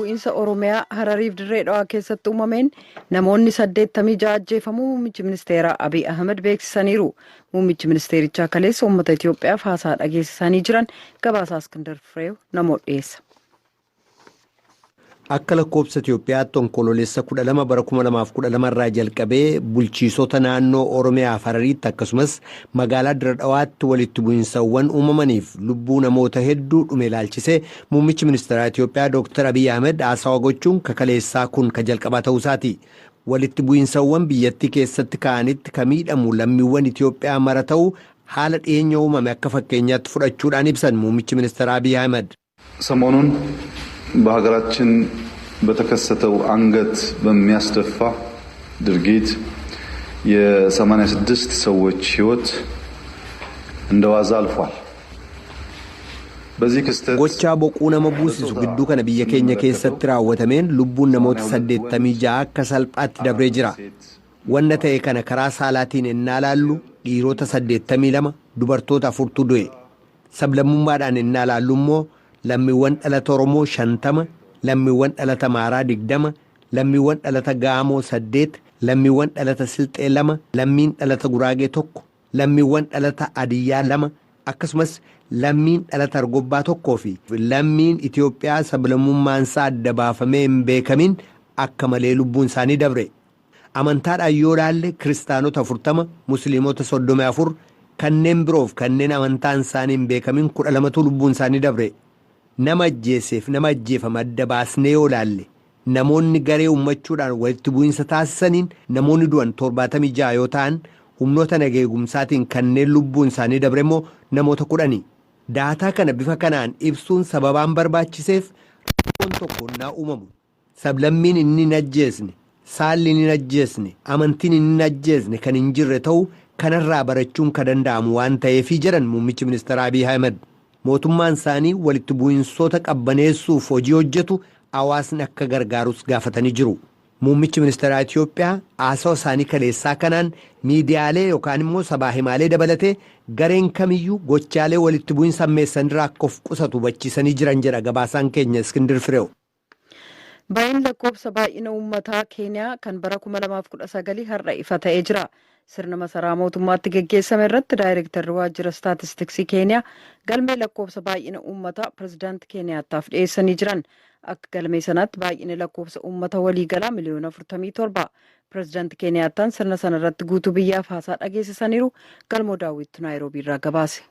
Bu'iinsa Oromiyaa Harariif Dirree Dhawaa keessatti uumameen namoonni 86 ajjeefamuu muummichi ministeeraa Abiy Ahmed beeksisaniiru. Muummichi ministeerichaa kaleessa uummata Itoophiyaaf haasaa dhageessisanii jiran. Gabaasaa Iskindar Fireew namoota dhiyeessa. Akka lakkoobsa Itoophiyaatti Onkoloolessa 12 bara 2012 irraa jalqabee bulchiisota naannoo Oromiyaa Harariitti akkasumas magaalaa Dirree Dhawaatti walitti bu'iinsawwan uumamaniif lubbuu namoota hedduu dhume ilaalchisee muummichi ministeeraa Itoophiyaa Dr. Abiy Ahmed haasawa gochuun kakaleessaa kun ka jalqabaa ta'uu isaati. Walitti bu'iinsawwan biyyattii keessatti ka'anitti ka miidhamu lammiiwwan Itoophiyaa mara ta'uu haala dhiyeenya uumame akka fakkeenyaatti fudhachuudhaan ibsan muummichi ministeeraa Abiy Ahmed. ሰሞኑን በሀገራችን በተከሰተው አንገት በሚያስደፋ ድርጊት የ86 ሰዎች ሕይወት እንደ ዋዛ አልፏል። በዚህ ክስተት Gochaa boquu nama buusisu gidduu kana biyya keenya keessatti raawwatameen lubbuun namoota 86 akka salphaatti dabree jira. Wanna ta'e kana karaa saalaatiin ennaa laallu dhiirota 82, dubartoota afurtu du'e. Sablammummaadhaan ennaa laallu immoo lammiiwwan dhalata Oromoo 50, lammiiwwan dhalata Amaaraa 20, lammiiwwan dhalata Gaamoo 8, lammiiwwan dhalata Silxee 2, lammiin dhalata Guraagee 1, lammiiwwan dhalata Adiyyaa 2, akkasumas lammiin dhalata Argobbaa 1 fi lammiin Itoophiyaa sablammummaan isaa adda baafamee hin beekamin akka malee lubbuun isaanii dabre. Amantaadhaan yoo laalle kiristaanota 40, musliimota 34, kanneen biroof kanneen amantaan isaanii hin beekamin 12tu lubbuun isaanii dabre. Nama ajjeeseef nama ajjeefame adda baasnee yoo laalle namoonni garee uummachuudhaan walitti bu'iinsa taasisaniin namoonni du'an 76 yoo ta'an, humnoota nageegumsaatiin kanneen lubbuun isaanii dabre immoo namoota 10. Daataa kana bifa kanaan ibsuun sababaan barbaachiseef rakkoon tokko naa uumamu sablammiin inni hin ajjeesne, saalli inni hin ajjeesne, amantiin inni hin ajjeesne kan hin jirre ta'uu kanarraa barachuun ka danda'amu waan ta'eefi jedhan muummichi ministeera Abiy Ahmed. Mootummaan isaanii walitti bu'iinsoota qabbaneessuuf hojii hojjetu hawaasni akka gargaarus gaafatanii jiru. Muummichi ministeeraa Itoophiyaa haasawa isaanii kaleessaa kanaan miidiyaalee yookaan immoo sabaa himaalee dabalatee gareen kamiyyuu gochaalee walitti bu'iinsa hammeessan irraa akka of qusatu hubachiisanii jiran jedha gabaasaan keenya Iskindir Fireew. Baay'een lakkoofsa baay'ina uummataa Keeniyaa kan bara 2019 har'a ifa ta'ee jira. Sirna masaraa mootummaatti geggeessame irratti daayirektarri waajjira staatistiksii Keeniyaa galmee lakkoofsa baay'ina uummataa pirezidaanti Keeniyaataaf dhiyeessanii jiran. Akka galmee sanaatti baay'inni lakkoofsa uummata waliigalaa miliyoona 47. Pirezidaanti Keeniyaattaan sirna sana irratti guutuu biyyaaf haasaa dhageessisaniiru. Galmoo Daawwittu Naayiroobii irraa gabaase.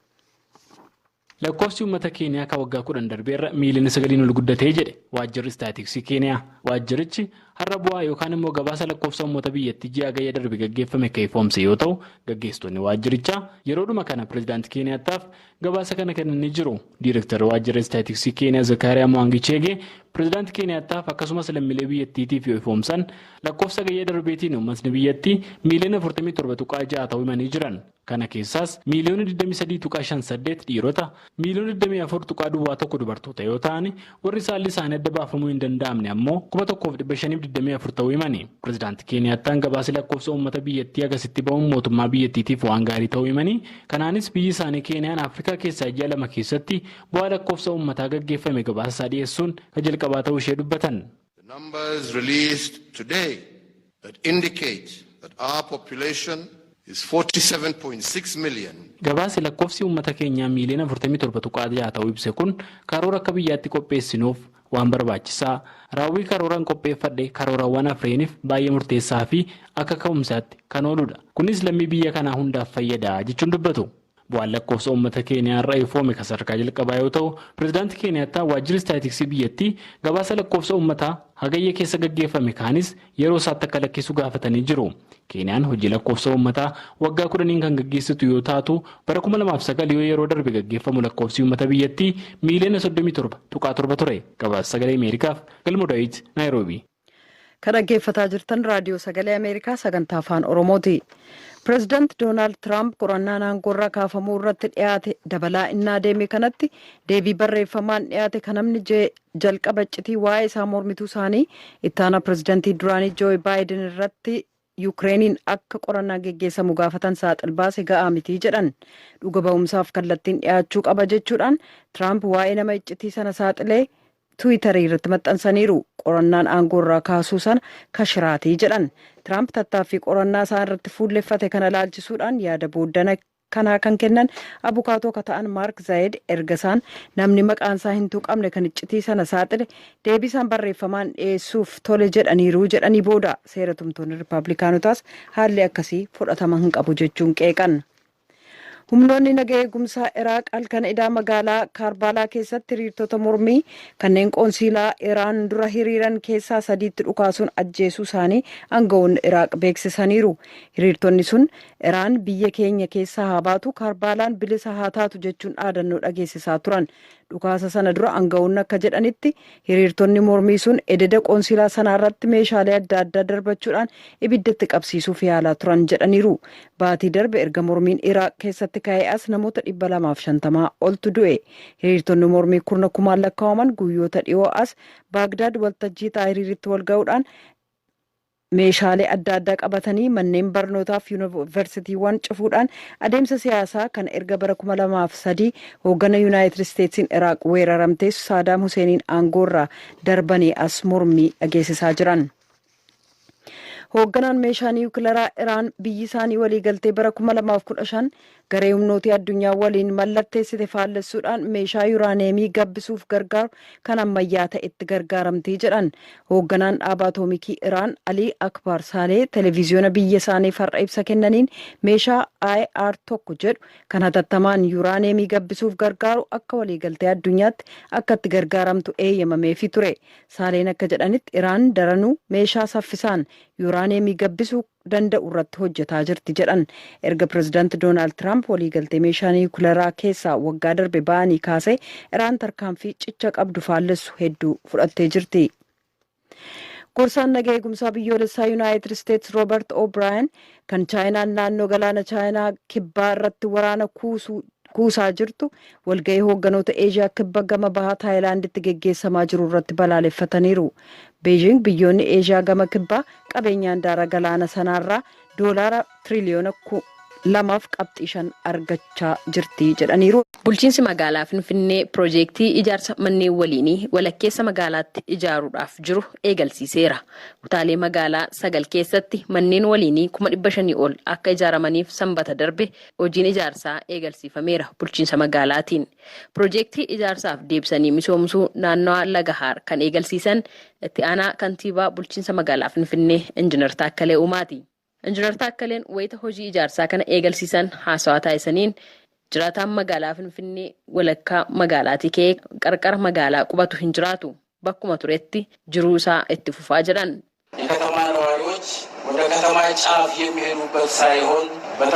Lakkoofsi uummata Keeniyaa kan waggaa 10 darbeerra miiliyoona 9n ol guddatee jedhe waajjirri istaatiksii Keeniyaa. Waajjirichi har'a bu'aa yookaan immoo gabaasa lakkoofsa uummata biyyattii ji'a Hagayya darbe gaggeeffame kan ifoomse yoo ta'u, gaggeessitoonni waajjirichaa yeroodhuma kana pirezidaantii Keeniyaataaf gabaasa kana kennanii jiru. Diirektarri waajjira istaatiksii Keeniyaa Zakaariyaa Mo'angicheegee pirezidaantii Keeniyaataaf akkasumas lammiilee biyyattiitiif yoo ifoomsan lakkoofsa Hagayya darbeetiin uummatni biyyattii miiliyoona 47.6 ta'uu himanii jiran. Kana keessaas miiliyoona 23.58 dhiirota, miiliyoona 24.01 dubartoota yoo ta'an, warri saalli isaanii adda baafamuu hin danda'amne ammoo 1524 ta'uu himani. Pirezidaantii Keeniyaattaan gabaasi lakkoofsa uummata biyyattii agasitti ba'uun mootummaa biyyattiitiif waan gaarii ta'uu himanii, kanaanis biyyi isaanii Keeniyaan Afrikaa keessaa ji'a 2 keessatti bu'aa lakkoofsa uummataa gaggeeffame gabaasa isaa dhiyeessuun kan jalqabaa ta'uu ishee dubbatan. The numbers released today that indicate that our population is 47.6 million. Gabaasi lakkoofsi uummata keenyaa miiliyoona 47.6 ta'uu ibse kun karoora akka biyyaatti qopheessinuuf waan barbaachisaa, raawwii karooraan qopheeffadhe karoorawwan afreeniif baay'ee murteessaa fi akka ka'umsaatti kan ooludha. Kunis lammii biyya kanaa hundaaf fayyada jechuun dubbatu. Bu'aan lakkoofsa uummata Keeniyaa irra ifoome kan sadarkaa jalqabaa yoo ta'u, pirezidaantii Keeniyaattaa waajjirri istaatiksii biyyattii gabaasa lakkoofsa uummataa Hagayya keessa gaggeeffame kaanis yeroo isaatti akka lakkisu gaafatanii jiru. Keeniyaan hojii lakkoofsa uummataa waggaa 10n kan gaggeessitu yoo taatu, bara 2009 yoo yeroo darbe gaggeeffamu lakkoofsi uummata biyyattii miiliyoona 37.7 ture. Gabaasa Sagalee Ameerikaaf Galmoo Daawit, Naayiroobii. Kan dhaggeeffataa jirtan Raadiyoo Sagalee Ameerikaa sagantaa Afaan Oromooti. Pireezidaant Doonaald Tiraamp qorannaan aangoorraa kaafamuu irratti dhiyaate dabalaa innaa deeme kanatti deebii barreeffamaan dhiyaate kan namni jalqaba iccitii waa'ee isaa mormituu isaanii ittaanaa pireezidaantii duraanii Joo Baayiden irratti Yukireeniin akka qorannaa geggeessamu gaafatan saaxil baase ga'aa mitii jedhan. Dhuga ba'umsaaf kallattiin dhiyaachuu qaba jechuudhaan Tiraamp waa'ee nama iccitii sana saaxilee Tiwiitarii irratti maxxansaniiru. Qorannaan aangoo irraa kaasuu sana kashiraatii jedhan. Tiraamp tattaaffii qorannaa isaan irratti fuulleffate kana laalchisuudhaan yaada booddana kanaa kan kennan abukaatoo ka ta'an Maark Zaayed, erga isaan namni maqaan isaa hin tuqamne kan iccitii sana saaxile deebii isaan barreeffamaan dhiyeessuuf tole jedhaniiru jedhanii booda. Seera tumtoonni Riippaabilikaanotaas haalli akkasii fudhatama hin qabu jechuun qeeqan. Humnoonni naga eegumsaa Iraaq halkan idaa magaalaa Kaarbaalaa keessatti hiriirtota mormii kanneen qoonsiilaa Iraan dura hiriiran keessaa sadiitti dhukaasuun ajjeesuu isaanii aangawoonni Iraaq beeksisaniiru. Hiriirtonni sun "Iraan biyya keenya keessaa haa baatu, Kaarbaalaan bilisa haa taatu" jechuun dhaadannoo dhageessisaa turan. Dhukaasa sana dura aangawoonni akka jedhanitti, hiriirtonni mormii sun ededa qoonsiilaa sanaarratti meeshaalee adda addaa darbachuudhaan ibiddatti qabsiisuuf yaalaa turan jedhaniiru. Baatii darbe erga mormiin Iraaq keessatti ka'ee as namoota 250 oltu du'e. Hiriirtonni mormii kurna kumaan lakkaa'aman guyyoota dhiyoo as Baagdaad waltajjii Taahiriiritti wal ga'uudhaan meeshaalee adda addaa qabatanii manneen barnootaaf yuunivarsiitiiwwan cufuudhaan adeemsa siyaasaa kan erga bara 2003 hooggana Yuunaayitid Isteetsiin Iraaq weeraramtee Saadaam Huseeniin aangoorraa darbanii as mormii dhageessisaa jiran. Hoogganaan meeshaa niwukilaraa Iraan biyyi isaanii waliigaltee bara 2015 garee humnootii addunyaa waliin mallatteessite faallessuudhaan meeshaa yuraaneemii gabbisuuf gargaaru kan ammayyaa ta'etti gargaaramtii jedhan. Hoogganaan dhaaba atoomikii Iraan Alii Akbar Saalee televiziyoona biyya isaaniif har'a ibsa kennaniin, meeshaa IR-1 jedhu kan hatattamaan yuraaneemii gabbisuuf gargaaru akka waliigaltee addunyaatti akka itti gargaaramtu eeyyamameefii ture. Saaleen akka jedhanitti, Iraan daranuu meeshaa saffisaan yuraaneemii gabbisuu danda'u irratti hojjetaa jirti jedhan. Erga Pireezidaanti Doonaald Tiraamp waliigaltee meeshaa niwukilaraa keessaa waggaa darbe ba'anii kaasee Iraan tarkaanfii cicha qabdu faallessu hedduu fudhattee jirti. Gorsaan nagaa eegumsaa biyyoolessaa Yuunaayitid Isteetsi Roobert O'Brien kan Chaayinaan naannoo galaana Chaayinaa Kibbaa irratti waraana kuusaa jirtu walga'ii hoogganoota Eeshiyaa Kibba gama bahaa Taayilaanditti geggeessamaa jiru irratti balaaleffataniiru. Beejing biyyoonni Eeshiyaa gama kibbaa qabeenyaan daara galaana sanaarraa doolaara tiriliyoona 2.5 argachaa jirti jedhaniiru. Bulchiinsi magaalaa Finfinnee piroojeektii ijaarsa manneen waliinii walakkeessa magaalaatti ijaaruudhaaf jiru eegalsiiseera. Kutaalee magaalaa sagal keessatti manneen waliinii 500,000 ol akka ijaaramaniif Sanbata darbe hojiin ijaarsaa eegalsiifameera bulchiinsa magaalaatiin. Piroojeektii ijaarsaaf deebisanii misoomsuu naannawaa Lagahaar kan eegalsiisan itti aanaa kantiibaa bulchiinsa magaalaa Finfinnee Injiinar Taakkalee Uumaati. Injiinar Taakkaleen wayita hojii ijaarsaa kana eegalsiisan haasawaa taasisaniin, jiraataan magaalaa Finfinnee walakkaa magaalaatii ka'ee qarqara magaalaa qubatu hin jiraatu. Bakkuma turetti jiruu isaa itti fufaa jedhan. የከተማ ነዋሪዎች ወደ ከተማ ጫፍ የሚሄዱበት ሳይሆን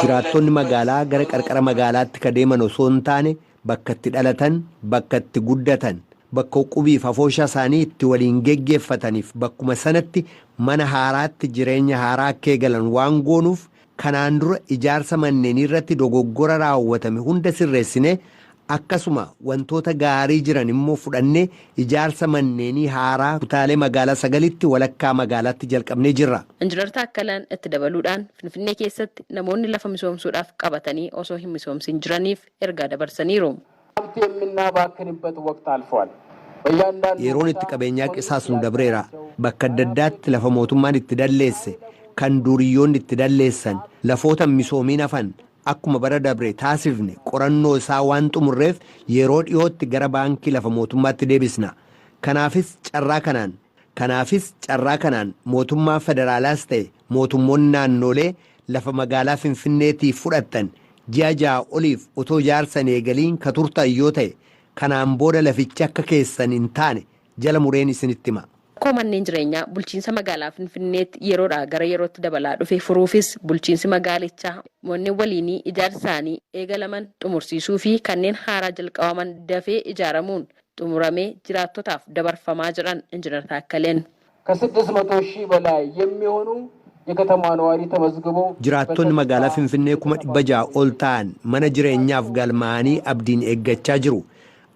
Jiraattonni magaalaa gara qarqara magaalaatti ka deeman osoo hin taane, bakka itti dhalatan, bakka itti guddatan, bakka qubiif afoosha isaanii itti waliin geggeeffataniif bakkuma sanatti mana haaraatti jireenya haaraa akka eegalan waan goonuuf, kanaan dura ijaarsa manneenii irratti dogoggora raawwatame hunda sirreessinee, akkasuma wantoota gaarii jiran immoo fudhannee ijaarsa manneenii haaraa kutaalee magaalaa sagalitti walakkaa magaalaatti jalqabnee jirra. Injiinar Taakkalaan itti dabaluudhaan Finfinnee keessatti namoonni lafa misoomsuudhaaf qabatanii osoo hin misoomsin jiraniif ergaa dabarsaniiru. ሀብት የምናባክንበት ወቅት አልፏል። በእያንዳንዱ Yeroon itti qabeenyaa qisaasnu dabreera. Bakka adda addaatti lafa mootummaan itti dalleesse, kan duriyyoonni itti dalleessan, lafoota misoomiin hafan akkuma bara dabre taasifne qorannoo isaa waan xumurreef yeroo dhiyootti gara baankii lafa mootummaatti deebisna. Kanaafis carraa kanaan mootummaa federaalaas ta'e mootummoonni naannolee lafa magaalaa Finfinneetiif fudhattan ji'a 6 oliif otoo ijaarsan eegaliin ka turtan yoo ta'e, kanaan booda lafichi akka keessan hin taane jala mureen isinitti hima. Rakkoo manneen jireenyaa bulchiinsa magaalaa Finfinneetti yeroodhaa gara yerootti dabalaa dhufe furuufis bulchiinsi magaalichaa manneen waliinii ijaarsa isaanii eegalaman xumursiisuu fi kanneen haaraa jalqabaman dafee ijaaramuun xumuramee jiraattotaaf dabarfamaa jiran Injiinar Taakkaleen. ከ600,000 በላይ የሚሆኑ የከተማ ነዋሪ ተመዝግቦ Jiraattonni magaalaa Finfinnee 600,000 ol ta'an mana jireenyaaf galmaa'anii abdiin eeggachaa jiru.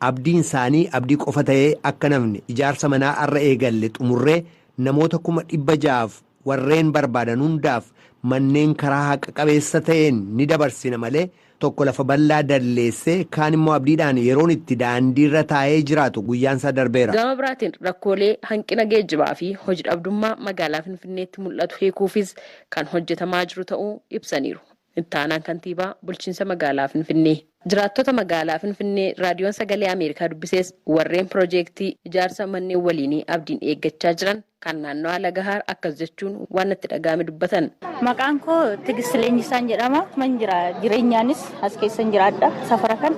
Abdiin isaanii abdii qofa ta'ee akka namni ijaarsa manaa arra eegalle xumurree namoota 600,000f warreen barbaadan hundaaf manneen karaa haqa qabeessa ta'een ni dabarsina malee Tokko lafa bal'aa dalleessee, kaan immoo abdiidhaan yeroon itti daandiirra taa'ee jiraatu guyyaan isaa darbeera. Gama biraatiin rakkoolee hanqina geejjibaa fi hojii dhabdummaa magaalaa Finfinneetti mul'atu hiikuufis kan hojjetamaa jiru ta'uu ibsaniiru. Ittaanaan kantiibaa bulchiinsa magaalaa Finfinnee. Jiraattota magaalaa Finfinnee raadiyoon Sagalee Ameerikaa dubbisees warreen piroojeektii ijaarsa manneen waliinii abdiin eeggachaa jiran kan naannawaa Lagahaar akkas jechuun waan itti dhaga'ame dubbatan. Maqaan koo Tigist Leenjisaan jedhama. Man jira, jireenyaanis as keessan jiraadha safara kan.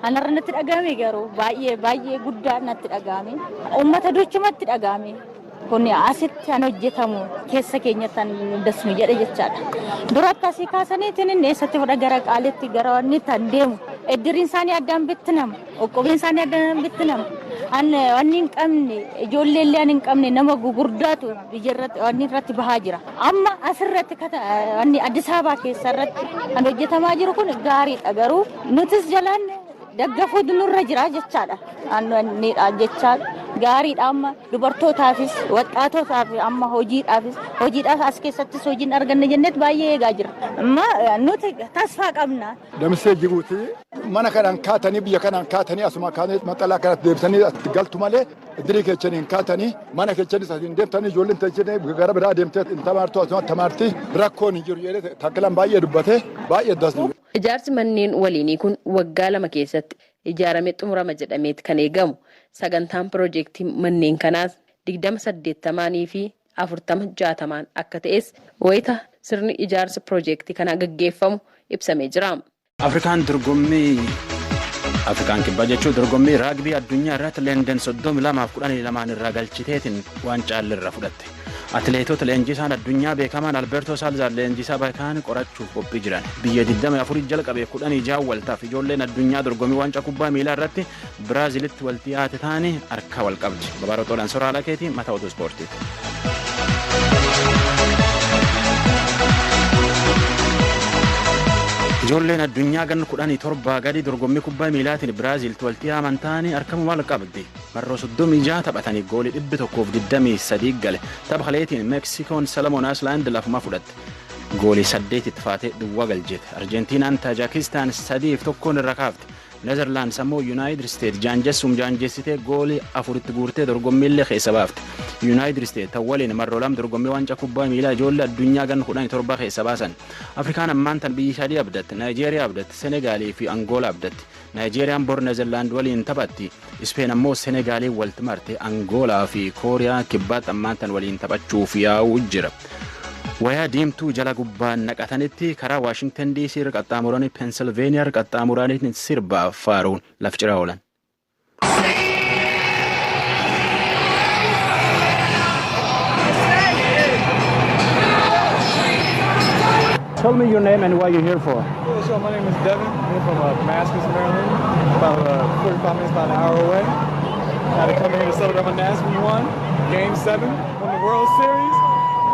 Anarra natti dhaga'ame garuu baay'ee baay'ee guddaa natti dhaga'ame. Uummata duchumatti dhaga'ame. Kun asitti kan hojjetamu keessa keenyatti kan dasnu jedhe jechaadha. Duratti asii kaasaniitiin inni eessatti fudha, gara qaalitti gara wanni tan deemu. Eddiriin isaanii addaan bittinama. Qoqqobiin isaanii addaan bittinama. Wanni hin qabne, ijoollee illee hin qabne, nama gugurdaatu biyya irratti wanni irratti bahaa jira. Amma asirratti wanni Addis Ababaa keessa irratti kan hojjetamaa jiru kun gaariidha, garuu nutis jalaan daggafuutu nurra jira jechaadha. Anniidha jecha gaariidha. Amma dubartootaafis waxaatootaaf amma hojiidhaafis as keessattis hojiin arganne jenneet baay'ee eegaa jira. Amma nuti tasfaa qabna. Damsee Jibuuti mana kanaan kaatanii, biyya kanaan kaatanii, asuma kaatanii maxxalaa kanatti deebisanii asitti galtu malee iddirii keessanii hin kaatanii, mana keessanis asiin deemtanii, ijoolleen teessanii gara biraa deemtee hin tamaartu, asuma tamaarti, rakkoon hin jiru jedhee Taakkalaan baay'ee dubbatee baay'ee dasnu. Ijaarsi manneen waliinii kun waggaa 2 keessatti ijaaramee xumurama jedhameeti kan eegamu. Sagantaan piroojeektii manneen kanaas 20 80 fi 40 60 akka ta'es wayita sirni ijaarsa piroojeektii kanaa gaggeeffamu ibsamee jira. Afrikaan dorgommii, Afrikaan Kibbaa jechuun, dorgommii raagbii addunyaa irratti Leenden 32-12 irraa galchiteetiin waan irra fudhatte. Atileetota leenjisaan addunyaa beekamaan Alberto Salzar leenjisaa beekaan qorachuuf qophii jiran. Biyya 24 jalqabee 16 waltaaf ijoolleen addunyaa dorgommii waancaa kubbaa miilaa irratti Biraazilitti walitti dhiyaate ta'anii harka wal qabdi. Babaarotoodhaan soraa keetii mataa oduu ispoortiiti. Ijoolleen addunyaa ganna 17 gadi dorgommii kubbaa miilaatiin Biraazil walitti yaaman ta'anii harkama wal qabdi. Marroo 36 taphatanii goolii 123 gale. Tapha kaleetiin Meksikoon Salamoon Ayislaand lafuma fudhatte. Goolii 8 itti faatee duwwaa galcheete. Arjentiinaan Taajakistaan 3-1 irra kaafte. Nezerlaands ammoo Yuunaayitid Isteet jaanjessuum jaanjessitee goolii afuritti guurtee dorgommiillee keessa baafte. Yuunaayitid Isteet tan waliin marroo lama dorgommii waancaa kubbaa miilaa ijoollee addunyaa ganna 17 keessa baasan. Afrikaan ammaan tan biyyi sadii abdatte. Naayijeeriyaa abdatte, Senegaalii fi Angoolaa abdatte. Naayijeeriyaan bor Nezerlaand waliin taphatti. Ispeen ammoo Senegaalii walitti marte. Angoolaa fi Kooriyaa Kibbaatti ammaan tan waliin taphachuuf yaa'uu jira. Wayaa diimtuu jala gubbaan naqatanitti karaa Waashingtan DC irra qaxxaamuranii, Pensilveeniyaa irra qaxxaamuranii sirba faaruun laf ciraa oolan. Tell me your name and what you're here for. Yeah, so my name is Devin. I'm from Damascus, Maryland, about 45 minutes, about an hour away. I had to come here to celebrate my Nationals. We won Game 7, won the World Series.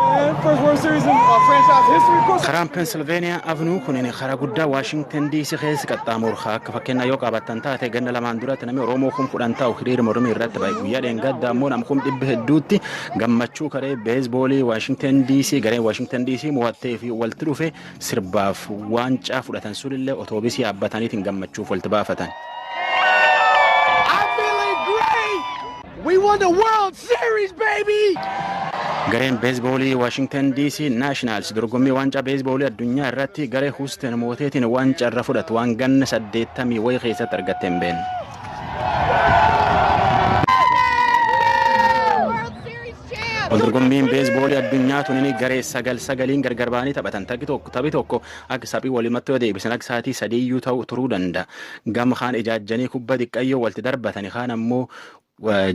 Man, first World Series in franchise history, of course. Karaan Pensilveeniyaa Avenue kun karaa guddaa Waashingtan DC keessa qaxxaamuru. Akka fakkeenyaa yoo qabaattan taate, ganna 2n duratti namni Oromoo 10,000 ta'u hiriira mormii irratti ba'e. Guyyaa dheengaddaa ammoo nama 100,000tti gammachuu karee beezboolii Waashingtan DC gareen Waashingtan DC mo'attee fi walitti dhufe sirbaaf waancaa fudhatan sunillee otoobisii yaabbataniitiin gammachuuf walitti baafatan. I'm feeling great! We won the World Series, baby! Gareen beezboolii Waashingtan DC Naashinaals dorgommii waancaa beezboolii addunyaa irratti garee Houston mooteetiin waancaa irra fudhatu waan ganna 80 wayii keessatti argatte hin beekne. Waldorgommiin beezboolii addunyaa tunin garee sagal sagaliin gargar ba'anii taphatan. Taphi tokko akka saphii walumatti yoo deebisan akka sa'aatii 3yyuu ta'u turuu danda'a. Gama kaan ijaajjanii kubba xiqqayyoo walitti darbatanii, kaan ammoo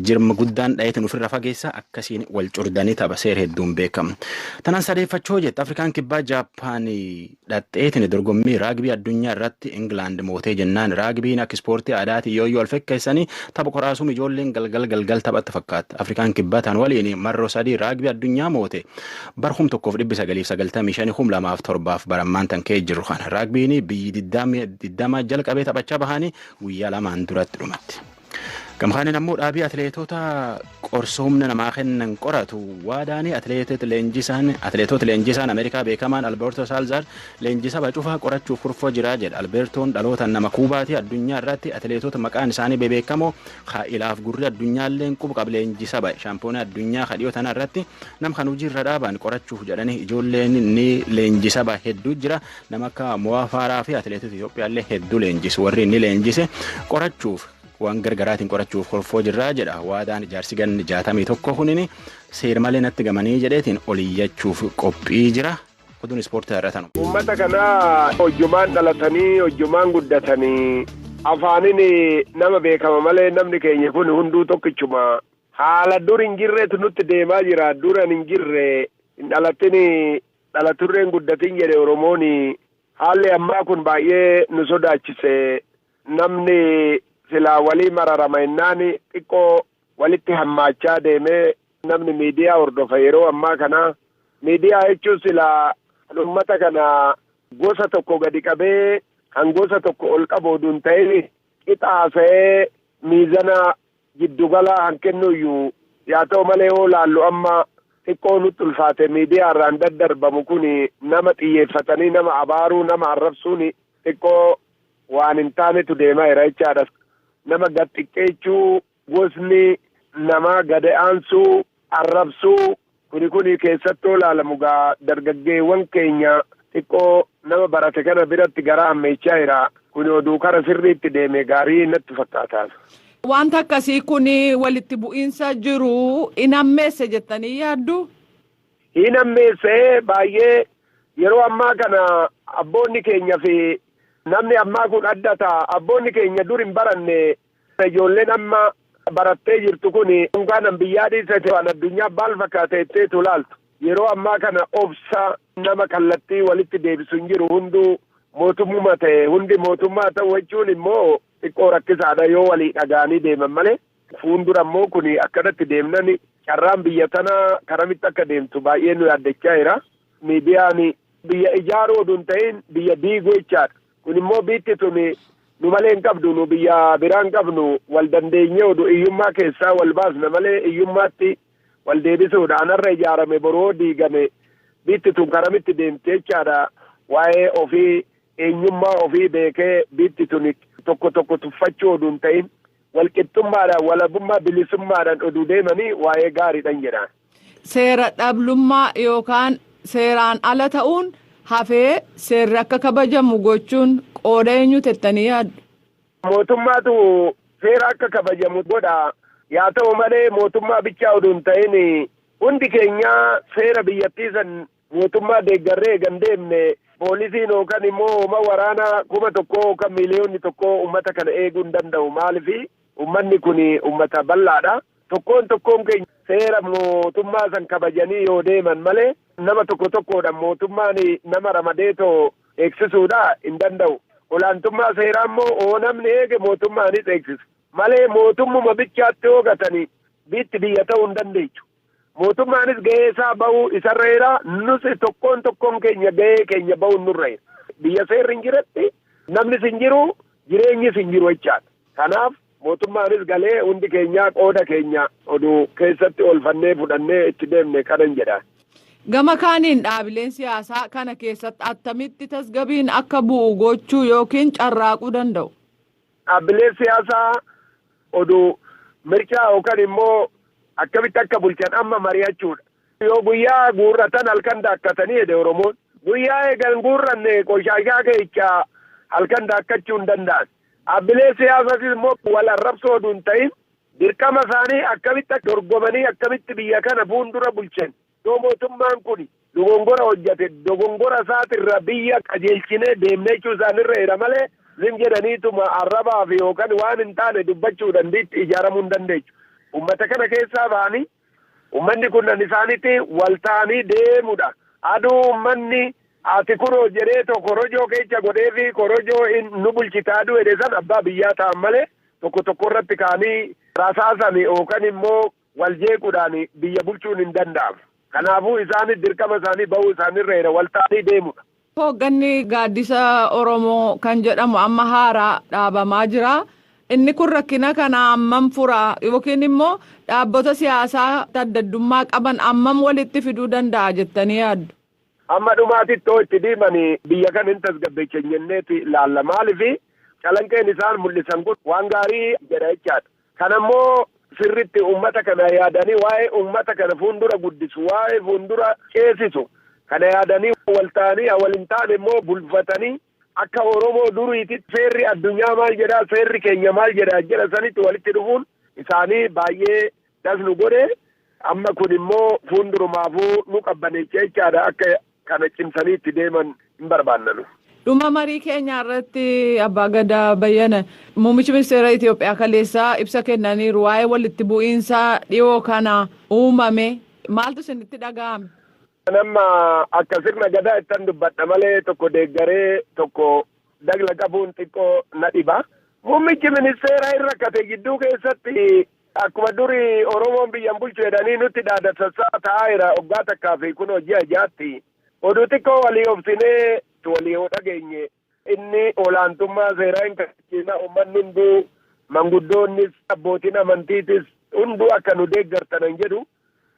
jirma guddaan dhayeetiin ofirra fageessa, akkasiin wal curdanii tapha seera hedduun beekamu. Tanaan sadeeffachoo jette. Afrikaan Kibbaa Jaappaanii dhadheetiin dorgommii raagbii addunyaa irratti Ingilaand mootee jennaan, raagbiin akka ispoortii aadaatiin yoo yoo wal fakkeessanii tapha qoraasuun ijoolleen galgal galgal taphatti fakkaata. Afrikaan Kibbaa tan waliin marroo sadii raagbii addunyaa moote, bar 1995, 2007f barammaan tan ka'ee jiru kana. Raagbiin biyyi 20 jalqabee taphachaa bahanii guyyaa 2n duratti dhumatti. Gamkaaniin ammoo dhaabii atileetota qorsa humna namaa kennan qoratu waadaanii atileetota leenjisaan Ameerikaa beekamaan Alberto Salzar leenjisa bacufaa qorachuuf kurfoo jiraa jedha. Albertoon dhaloota nama Kuubaati addunyaa irratti atileetota maqaan isaanii bebeekamoo ilaaf gurri addunyaalleen quba qab leenjisa ba'e. Shaampiyoonii addunyaa kadhiyoo tana irratti nam kan hojiirra dhaaban qorachuuf jedhanii ijoolleen ni leenjisa ba'e hedduu jira. Nama akka Mo'aa Faaraa fi atileetota Itoophiyaallee hedduu leenjisu warri inni leenjise qorachuuf waan gargaraatiin qorachuuf kurfoo jirraa jedha. Waadaan ijaarsi ganni 61 kunini seer malee natti gamanii jedheetiin oliyyachuuf qophii jira. Oduun ispoortii irra. Uummata kanaa hojjumaan dhalatanii hojjumaan guddatanii afaaniin nama beekama malee namni keenya kun hunduu tokkichuma. Haala dur hin jirreetu nutti deemaa jira. Duran hin jirre hin dhalatin dhalaturreen guddatin jedhe Oromoon. Haalli ammaa kun baay'ee nu sodaachise. Namni silaa walii mararama innaan xiqqoo walitti hammaachaa deemee namni miidiyaa hordofa yeroo ammaa kana. Miidiyaa jechuun silaa uummata kana gosa tokko gadi qabee kan gosa tokko ol qabu oduu hin ta'in qixaasee miizana giddugala han kennuyyuu yaa ta'u malee yoo laallu amma xiqqoo nutti ulfaate miidiyaa irraan daddarbamu kun nama xiyyeeffatanii nama abaaruu nama arrabsuun xiqqoo waan hin taanetu deemaa jira jechaadha. Nama gad xiqqeechuu gosni nama gad aansuu arrabsuu kuni keessattuu ilaalamu gaa dargaggeewwan keenya xiqqoo nama barate kana biratti gara hammeechaa jira. Kuni oduu kara sirriitti deeme gaarii natti fakkaata. Wanta akkasii kun walitti bu'iinsa jiru hin hammeesse jettanii yaaddu? Hin hammeesse baay'ee yeroo ammaa kana abboonni keenya fi namni ammaa kun adda ta'a. Abboonni keenya dur hin baranne ijoolleen amma barattee jirtu kun dunkaana biyyaa dhiisate waan addunyaa baal fakkaate itteetu laaltu. Yeroo ammaa kana obsa nama kallattii walitti deebisu hin jiru. Hunduu mootummuma ta'e hundi mootummaa ta'u jechuun immoo xiqqoo rakkisaadha yoo walii dhaga'anii deeman malee. Fuuldura immoo kun akkanatti deemnan carraan biyya tanaa karamitti akka deemtu baay'ee nu yaaddachaa jira. Miidiyaan biyya ijaaruu oduu hin ta'in biyya diiguu jechaadha. Kun immoo biitti tun nu malee hin qabdu, nu biyya biraa hin qabnu, wal dandeenyee oduu hiyyummaa keessaa wal baasna malee hiyyummaatti wal deebisuudha. Anarra ijaarame boroo diigame biitti tun karamitti deemte jechaadha. Waa'ee ofii eenyummaa ofii beekee biitti tun tokko tokko tuffachuu oduu hin ta'in walqixxummaadhaan walabummaa bilisummaadhaan oduu deemanii waa'ee gaariidhaan jedha. Seera dhablummaa yookaan seeraan ala ta'uun hafee seerri akka kabajamu gochuun qooda eenyu tettanii yaaddu? Mootummaatu seera akka kabajamu godha. Yaa ta'u malee mootummaa bichaa oduu hin ta'in hundi keenya seera biyyattii san mootummaa deeggarree eegan deemne poolisiin yookaan immoo hooma waraanaa 1000 yookaan 1,000,000 uummata kana eeguu hin danda'u. Maaliif uummanni kun uummata bal'aadha. Tokkoon tokkoon keenya seera mootummaa san kabajanii yoo deeman malee nama tokko tokkodha mootummaan nama ramadeetoo eegsisuudha hin danda'u. Olaantummaa seeraa immoo oo namni eege mootummaanis eegsisa. Malee mootummuma bichaatti hoogatanii biitti biyya ta'uu hin dandeechu. Mootummaanis gahee isaa bahuu isarra jira. Nus tokkoon tokkoon keenya gahee keenya bahuun nurra jira. Biyya seerri hin jiretti namnis hin jiru jireenyis hin jiru jechaadha. Kanaaf mootummaanis galee hundi keenya qooda keenya oduu keessatti oolfannee fudhannee itti deemne kanan jedha. Gama kaaniin dhaabileen siyaasaa kana keessatti attamitti tasgabbiin akka bu'u gochuu yookiin carraaquu danda'u? Dhaabbileen siyaasaa oduu mirchaa yookaan immoo akkamitti akka bulchan amma mari'achuudha. Yoo guyyaa guurratan halkan daakkatanii jedhe Oromoon. Guyyaa eegan guurranne qoshaashaa keessa halkan daakkachuu hin danda'an. Dhaabbileen siyaasaas immoo wal arrabsoo oduu hin ta'in dirqama isaanii akkamitti dorgomanii akkamitti biyya kana fuuldura bulchan. Yoo mootummaan kun dogongora hojjate dogongora isaatirra biyya qajeelchinee deemnee jechuu isaanirra jira malee zim jedhaniituma arrabaa fi yookaan waan hin taane dubbachuudhaan biitti ijaaramuu hin dandeechu. Uummata kana keessaa ba'anii uummanni kunnan isaanitti wal ta'anii deemudha. Aduu uummanni ati kunoo jedhee tokko korojoo keessa godhee fi korojoo nu bulchita aduu jedhe san abbaa biyyaa ta'an malee tokko tokko irratti ka'anii rasaasan yookaan immoo wal jeequudhaan biyya bulchuun hin danda'amu. Kanaafuu isaanis dirqama isaanii bahuu isaanirra jira wal ta'anii deemudha. Hoogganni gaaddisa Oromoo kan jedhamu amma haaraa dhaabamaa jira. Inni kun rakkina kana ammam furaa yookiin immoo dhaabbota siyaasaa adda addummaa qaban ammam walitti fiduu danda'a jettanii yaaddu? Amma dhumaatitti itti deemanii biyya kana hin tasgabbeessan jenneeti ilaalla. Maaliif calanqeen isaan mul'isan kun waan gaarii jedha jechaadha. Kanammoo sirritti uummata kana yaadanii waa'ee uummata kana fuuldura guddisu, waa'ee fuuldura ceesisu kana yaadanii wal ta'anii wal hin taane immoo bulfatanii akka Oromoo duriitti seerri addunyaa maal jedhaa, seerri keenya maal jedhaa jedha sanitti walitti dhufuun isaanii baay'ee dasnu godhe. Amma kun immoo fuuldurumaafuu nu qabbaneessa jechaadha. Akka kana cimsanii itti deeman hin barbaannanu. Dhuma marii keenya irratti Abbaa Gadaa Bayyana, muummichi ministeera Itoophiyaa kaleessaa ibsa kennaniiru waa'ee walitti bu'iinsa dhiyoo kana uumame maaltu isinitti dhaga'ame? Nama akka sirna gadaa ittan dubbadha malee tokko deeggaree tokko dagla qabuun xiqqoo na dhiba. Muummichi ministeeraa hin rakkate gidduu keessatti akkuma durii Oromoon biyyan bulchu jedhanii nutti dhaadatassaa ta'aa jira waggaa takkaa fi kun hojii ajaatti. Oduu xiqqoo walii obsinee walii yoo dhageenye inni olaantummaa seeraa hin kabachiisna, uummanni hunduu manguddoonnis abbootiin amantiitis hunduu akka nu deeggartan hin jedhu.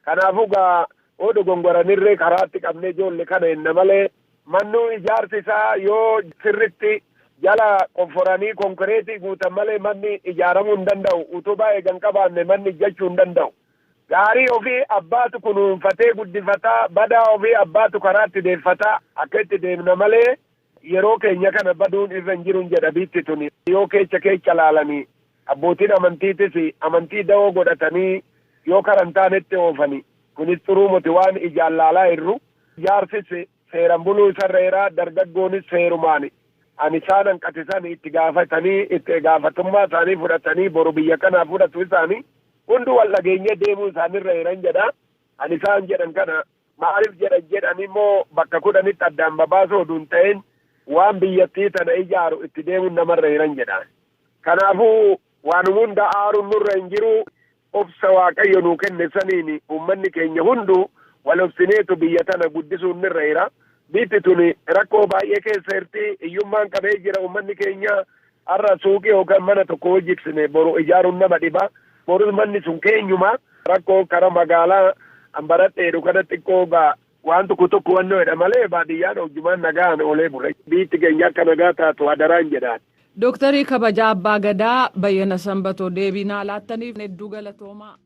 Kanaafuu gaa oduu gongoranirree karaatti qabnee ijoollee kana hinna malee mannuu ijaarsi isaa yoo sirritti jala qonforanii konkireetii guutan malee manni ijaaramuu hin danda'u. Utubaa eegan qabaanne manni ijjachuu hin danda'u. Gaarii ofii abbaatu kunuunfatee guddifataa, badaa ofii abbaatu karaatti deeffataa akka itti deemna malee yeroo keenya kana baduun irra hin jiru jedha biitti tuni. Yoo keessa keessa laalanii abbootiin amantiitis amantii dawoo godhatanii yoo karantaanetti oofani. Kunis xuruu miti waan ijaan laalaa jirru. Jaarsis seeran buluu isarra jira, dargaggoonis seerumaani. Ani isaan hanqatisan itti gaafatanii itti gaafatummaa isaanii fudhatanii boru biyya kanaa fudhatu isaanii hunduu wal dhageenyee deemuu isaanirra jiran jedha. Ani isaan jedhan kana maaliif jedhan jedhan immoo bakka 10tti addaan babaasoo oduu hin ta'in waan biyyattii tana ijaaru itti deemuun namarra jiran jedha. Kanaafuu waan hunda aaruun nurra hin jiru. Obsa Waaqayyo nuu kenne saniin uummanni keenya hunduu wal obsineetu biyya tana guddisuun nurra jira. Biitti tuni rakkoo baay'ee keessa jirti. Hiyyummaan qabee jira uummanni keenya. Har'a suuqii yookaan mana tokko hojjeksine boru ijaaruun nama dhiba. Borus manni sun keenyuma. Rakkoo karaa magaalaa hambaradheedhu kana xiqqoo gaa waan tokko tokko wannoodha malee baadiyyaan hojjumaan nagaan oolee bula. Biitti keenya akka nagaa taatu hadaraan jedhaan. Dooktarii kabajaa Abbaa Gadaa Bayyana Sanbatoo deebii naa laattaniif hedduu galatoomaa.